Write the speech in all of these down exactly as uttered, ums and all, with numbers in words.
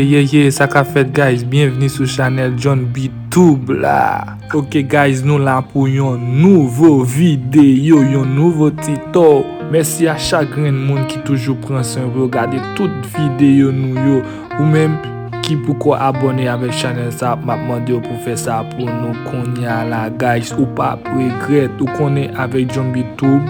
Yeah, yeah, sa k ap fèt, guys? Byenvni sou chanèl John B Tube la. Ok, guys, nou la pou yon nouvo videyo, yon nouvo tito. Mèsi a chak grenn moun ki toujou pran swen pou yo gade tout videyo nou yo. Ou menm ki poko abòne avèk chanèl sa, m ap mande w pou fè sa pou nou kounye a la, guys. Ou p ap regrèt. Ou konnen avèk John B Tube,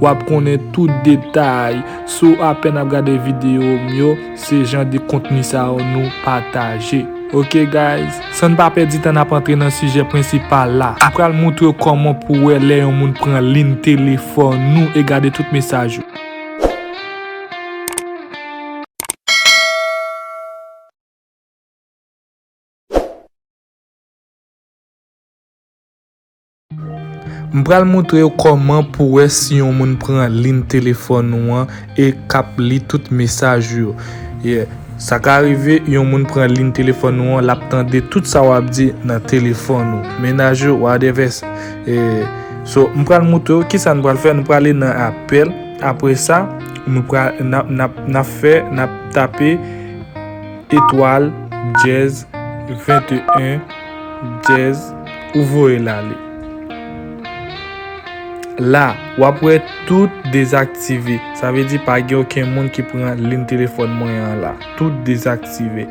w ap konnen tout detay. Si w apèn ap gade videyo m yo, se jan de kontni sa yo nou pataje. Ok, guys? San n pa pèdi tan, n ap antre nan sijè prensipal la. M pral moutre w kòman pou w wè lè yon moun pran liy telefòn ou e gade tout mesaj ou. M pral moutre w kòman pou w wè si yon moun pran liy telefòn ou an e k ap li tout mesaj ou yo. Yeah. Sa ka rive, yon moun pran liy telefòn ou an, l ap tande tout sa w ap di nan telefòn ou. Menaj ou, whatever. Eh, so, m pral moutre w kisa n pral fè. Nou prale nan apèl. Apre sa, nou pral, n ap, n ap, n ap fè, n ap tape etwal, dyèz, venteyen, dyèz, ou voye l ale. La, w ap wè tout dezaktive. Sa vle di pa gen okenn moun ki pran liy telefòn mwen an la. Tout dezaktive.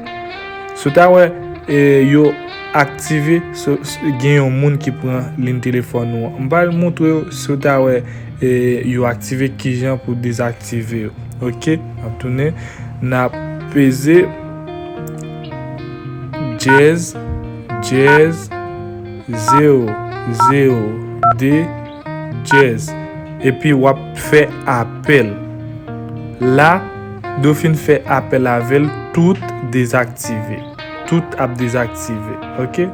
Si w ta wè, e, yo aktive, so, s-, gen yon moun ki pran liy telefòn ou an. M pral moutre w si w ta wè, e, yo aktive kijan pou dezaktive yo. Ok, n ap tounen. N ap peze dyèz, dyèz, zewo, zewo, de, dyèz. Epi w ap fè apèl. La, lè w fin fè apèl avè l, tout dezaktive. Tout ap dezaktive. Ok?